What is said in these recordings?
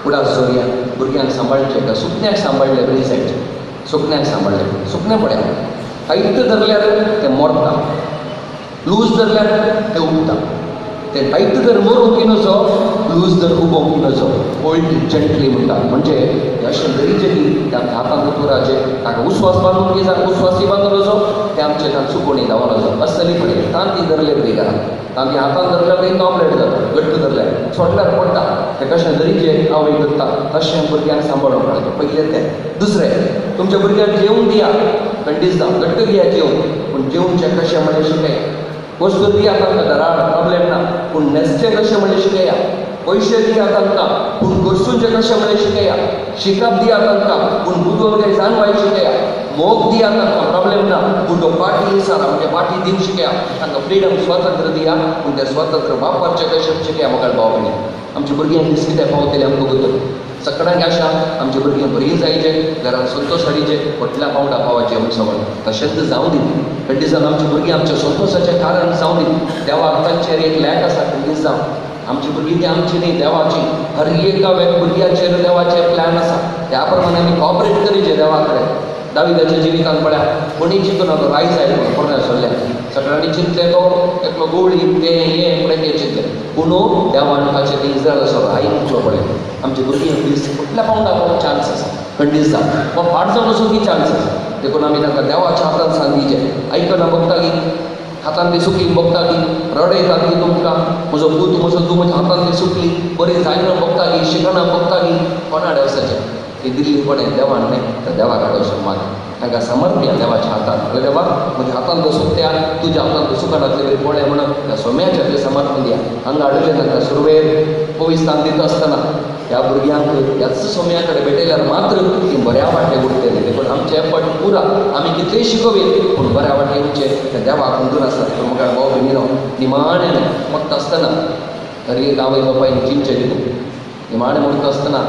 उडास जोरया भुरग्यांक सांबाळचें का सुकण्याक सांबाळ्ळें बरी जायचें. सुकण्याक सांबाळ्ळें, सुकणें पळया टायट धरल्यार तें मोरता, लूज धरल्यार तें उबता. तें टायट धर मरूंक नजो, लूज धर उबोवंक नजो. होल्ड जेंटली म्हणटा. म्हणजे अशें धरीचें की त्या हातांत उतराचें ताका उस्वास बांदून की जावं उस्वासी बांदून नजो, तें आमचें तांकां चुकोणी जावं नजो. असली पळय तांती धरले बरी घरा, तांती हातान धरल्यार एक ऑमलेट जाता, घट्ट धरल्यार सोडल्यार पडटा. तें कशें धरीचें आवय करता तशें भुरग्यांक सांबाळूंक मेळटा. पयलें तें. दुसरें, तुमच्या भुरग्यांक जेवण दिया, खंडीत जावं घट्ट दिया जेवण, पूण जेवणचें कशें म्हणलें शिकया. वस्तू दिया तांकां घरा, प्रॉब्लेम ना, पूण न्हेसचें कशें म्हणलें शिकया. पयशे दिया तांकां, पूण गरसूंचें कशें म्हणलें शिकया. शिकप दिया तांकां, पूण बुदवंत काय जाणवाय शिकया. मोग दिया तांकां, प्रॉब्लेम ना, पूण तो पाटी विचारा म्हणजे पाटी दिवंक शिकया. तांकां फ्रिडम स्वातंत्र्य दिया, पूण तें स्वातंत्र्य वापरचें कशें शिकया. मोगाळ भाव भयणी, आमच्या भुरग्यांक दीस कितें पावतलें आमकां गोतर. सगळ्यांक आशा आमच्या भुरग्यांक बरीं जायचे, घरान संतोश हाडीचे, व्हडल्या पावंडा पावाचे आमचे सगळें तशेंच जावं दी. खंडीत जावन आमची भुरगीं आमच्या संतोशाचें कारण जावं दी. देवाक तांचेर एक लॅक आसा. खंडीत जावं आमची भुरगीं ती आमची न्ही, देवाची. हर एका भुरग्याचेर देवाचे प्लॅन आसा, त्या प्रमाणे आमी कॉपरेट करीचे देवा कडेन. दाविदाच्या जिवितान पळया, कोणी चिंतू नाका राय जाय म्हणून कोणा सोडल्या. सगळ्यांनी चिंतलें तो एकलो गोळी तें हें फुडें तें चिंतलें, पूण देवान ताचें तें इस्रायल असो राय मुकलो. पळय आमच्या भुरगीं दीस कुठल्या पावंडा पावूंक चान्स आसा, खंडीत जावं वा फाट जावन वचूंक चान्स आसा. देखून आमी तांकां देवाच्या हातान सांगीचें. आयकना बघता की हातान ती सुकली बघता की रडयतात की तुमकां म्हजो पूत म्हजो तूं म्हज्या हातान ती सुकली बरी जायना बघता की शिकना बघता की कोणा वचचें ती दिल्ली कोणें देवान न्ही, तर देवा कडेन वचून माग. तांकां समर्पया देवाच्या हातान. म्हणल्यार देवा म्हज्या हातान तो सुकत्या, तुज्या हातान तो सुकनातले बरी पळय म्हणून त्या सोम्याच्या ते समर्पण दिया. हांगा हाडलें तांकां सुरवेर पविस्तान दिता आसतना ह्या भुरग्यांक ह्याच सोम्या कडेन भेटयल्यार मात्र ती बऱ्या वाटे उरतली. देखून आमचे एफर्ट पुरा, आमी कितलेय शिकोवी, पूण बऱ्या वाटे येवचे तें देवाक अंदून आसा. देखून मुखार भाव भयणीनो, निमाणें मरता आसतना हर एक आवय बापायन चिंतचें कितें, निमाणें मरता आसतना,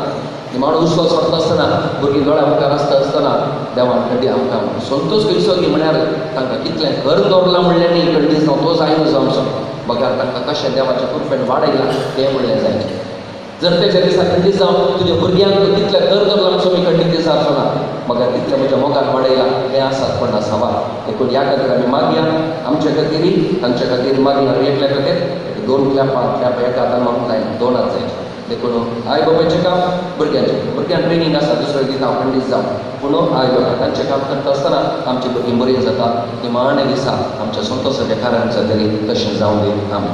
निमाणो उस्वास सोडटा आसतना, भुरगीं दोळ्या मुखार आसता आसतना देवान खंडी आमकां संतोश खंयचो की म्हळ्यार तांकां कितलें कर दवरलां म्हणलें न्ही, खंडीत जावं तो जायना जावं आमचो बगार तांकां कशें देवाचें कृपेन वाडयलां तें म्हणलें जायचें. जर तेच्या दिसा खंडीत जावं तुज्या भुरग्यांक कितलें कर दवरलां म्हणसो मी खंडीत दिसाचो ना, मगर तितलें म्हज्या मोगान वाडयलां हें आसात पण सवाल. देखून ह्या खातीर आमी मागया, आमच्या खातीरय तांच्या खातीर मागया. एकल्या खातीर दोन क्लॅपां क्लॅप एका हातान मागूंक जायना, दोन हात जायचे. देखून आई बापायचें काम भुरग्यांचें, भुरग्यांक ट्रेनींग आसा दुसऱ्या दिसा हांव खंडीत जावं, पूण आई बाबा तांचें काम करता आसतना आमची भुरगीं बरीं जाता. निमाण्या दिसा आमच्या संतोशाचें कारण जातलें. तशें जावं दी. आमी